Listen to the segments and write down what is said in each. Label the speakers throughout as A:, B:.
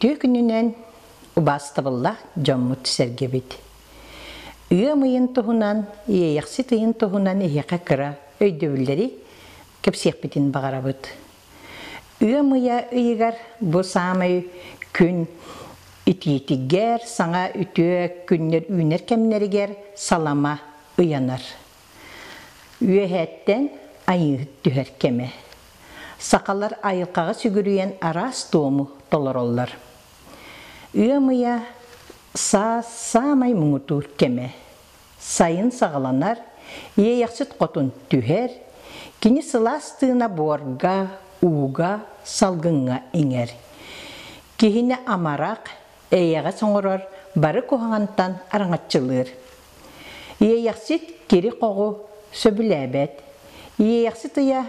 A: Үтүө күнүнэн убаастабыллаах дьоммут-сэргэбит! Ыам ыйын туһунан, Иэйэхсит ыйын туһунан эһиэхэ кыра өйдөбүллэри кэпсиэхпитин баҕарабыт. Ыам ыйа ыйыгар бу саамай күн итиитигэр, саҥа үтүө күннэр үүнэр кэмнэригэр салама ыйанар. Үөһээттэн айыыһыт түһэр кэмэ. Сахалар айылҕаҕа сүгүрүйэн араас туому толороллор. Ыам ыйа саас саамай муҥутуур кэмэ. Сайын саҕаланар, иэйэхсит хотун түһэр, кини сылаас тыына буорга, ууга, салгыҥҥа иҥэр. Киһини амарах, эйэҕэс оҥорор, бары куһаҕантан араҥаччылыыр. Иэйэхсит кири-хоҕу сөбүлээбэт. Иэйэхсит ыйа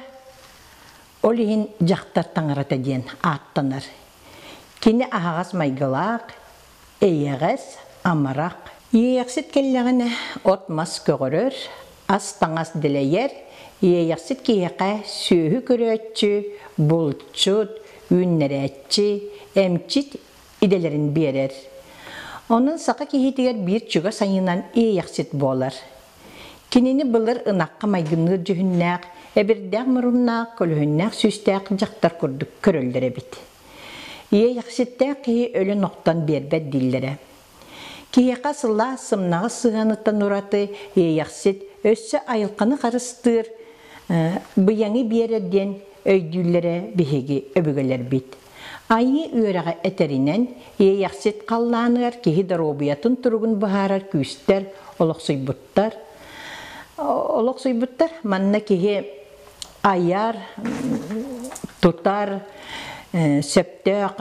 A: ол иһин дьахтар таҥарата диэн ааттанар. Кини аһаҕас майгылаах, эйэҕэс, амарах. Иэйэхсит кэллэҕинэ от-мас көҕөрөр, ас-таҥас дэлэйэр, иэйэхсит киһиэхэ сүөһү көрөөччү, булчут, үүннэрээччи, эмчит идэлэрин биэрэр. Онон саха киһитигэр биир чугас айыынан иэйэхсит буолар. Кинини былыр ынахха майгынныыр дьүһүннээх, эбирдээх муруннаах, көлөһүннээх сүүстээх дьахтар курдук көрөллөр эбит. Иэйэхситтээх киһи өлөн охтон биэрбэт дииллэрэ. Киһиэхэ сылаас, сымнаҕас сыһыаныттан ураты иэйэхсит өссө айылҕаны харыстыыр, быйаҥы биэрэр диэн өйдүүллэрэ биһиги өбүгэлэрбит. Айыы үөрэҕэ этэринэн, иэйэхсит халлааныгар киһи доруобуйатын туругун быһаарар күүстэр олохсуйбуттар. Олохсуйбуттар. Манна киһи айар, тутар, сөптөөх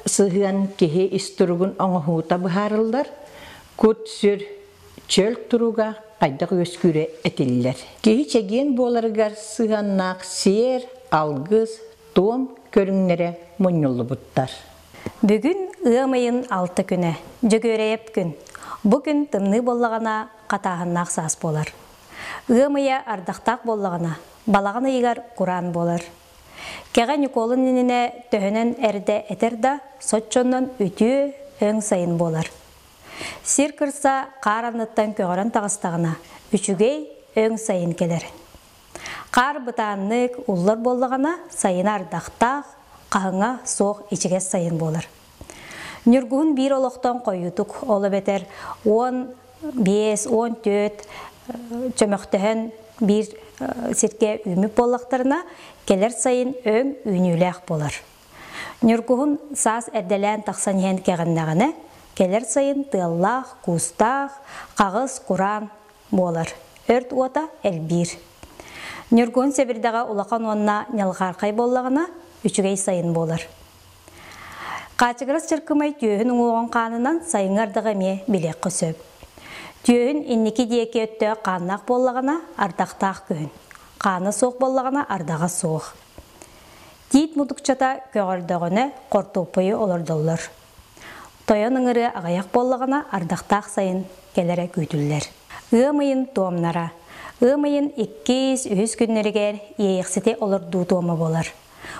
A: сыһыан киһи ис туругун оҥоһуута быһаарыллар. Кут-сүр чөл туруга хайдах үөскүүрэ этиллэр. Киһи чэгиэн буоларыгар сыһыаннаах сиэр, алгыс, туом көрүҥнэрэ мунньуллубуттар.
B: Бүгүн ыам ыйын алта күнэ, Дьөгүөрэйэп күн. Бу күн тымныы буоллаҕына хатааһыннаах саас буолар. Ыам ыйа ардахтаах буоллаҕына, балаҕан ыйыгар кураан буолар. Кэҕэ Ньукуолун иннинэ төһөнөн эрдэ этэр да, соччоннон үтүө, өҥ сайын буолар. Сир кырса хаар анныттан көҕөрөн таҕыстаҕына, үчүгэй, өҥ сайын кэлэр. Хаар бытааннык уллар буоллаҕына, сайына ардахтаах, хаһыҥа суох ичигэс сайын буолар. Ньургуһун биир олохтон хойуутук, ол эбэтэр 15, 14 чөмөхтөһөн биир сиргэ үүммүт буоллахтарына, кэлэр сайын өҥ үүнүүлээх буолар. Ньургуһун саас эрдэлээн тахсан иһэн кэҕиннэҕинэ, кэлэр сайын тыаллаах, куустаах, хаҕыс, кураан буолар. Өрт уота элбиир. Ньургуһун сэбирдэҕэ улахан уонна ньалҕаархай буоллаҕына, үчүгэй сайын буолар. Хаачыгырас чыркымай түөһүн уҥуоҕун хаанынан сайыҥҥы ардаҕы эмиэ билиэххэ сөп. Түөһүн инники диэки өттө хааннаах буоллаҕына, ардахтаах күһүн. Хаана суох буоллаҕына, ардаҕа суох. Тиит мутукчата көҕөрдөҕүнэ, хортуоппуйу олордоллор. Тойон ыҥырыа аҕыйах буоллаҕына, ардахтаах сайын кэлэрэ күүтүллэр. Ыам ыйын туомнара. Ыам ыйын иккис, үһүс күннэригэр Иэйэхсити олордуу туома буолар.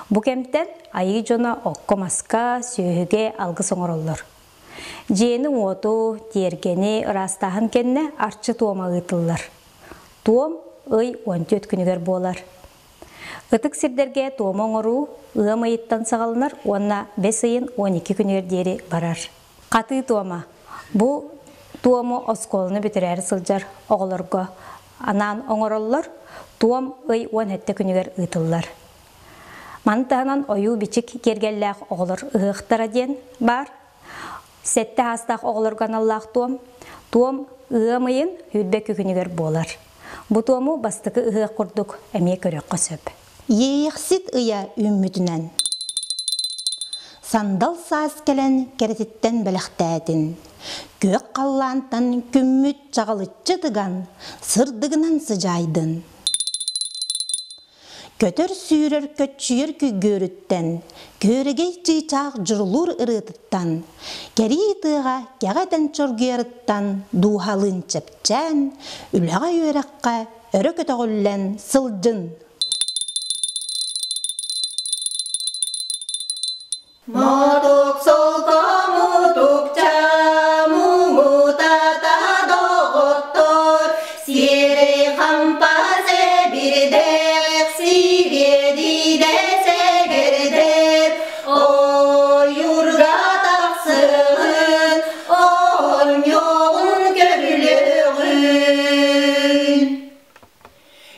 B: Бу кэмтэн айыы дьоно окко-маска, сүөһүгэ алгыс оҥороллор. Дьиэни-уоту, тиэргэни ыраастааһын кэннэ арчы туома ыытыллар. Туом ый 14 күнүгэр буолар. Ытык сирдэргэ туому оҥоруу ыам ыйыттан саҕаланар уонна бэс ыйын 12 күнүгэр диэри барар. Хатыы туома. Бу туому оскуоланы бүтэрээри сылдьар оҕолорго анаан оҥороллор. Туом ый 17 күнүгэр ыытыллар. Маны таһынан ойуу-бичик киэргэллээх оҕолор ыһыахтара диэн баар. Сэттэ аастаах оҕолорго аналлаах туом. Туом ыам ыйын сүүрбэ күнүгэр буолар. Бу туому бастакы ыһыах курдук эмиэ көрүөххэ сөп.
C: Иэйэхсит ыйа үүммүтүнэн. Сандал саас кэлэн кэрэтиттэн бэлэхтээтин. Күөх халлаантан күммүт чаҕылыччы тыган, сырдыгынан сыдьаайдын. Көтөр-сүүрэр көччүйэр күйгүөрүттэн, күөрэгэй чыычаах дьурулуур ырыатыттан, кэрии тыаҕа кэҕэ этэн чоргуйарыттан дууһалыын чэпчээн, үлэҕэ-үөрэххэ өрө көтөҕүллэн сылдьын!
D: Мотук солко.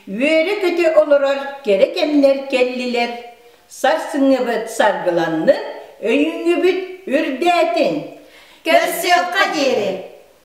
A: Үөрэ-көтө олорор кэрэ кэмнэр кэллилэр. Сарсыҥҥыбыт саргыланнын, өйүҥҥүбүт үрдээтин!
C: Көрсүөххэ диэри!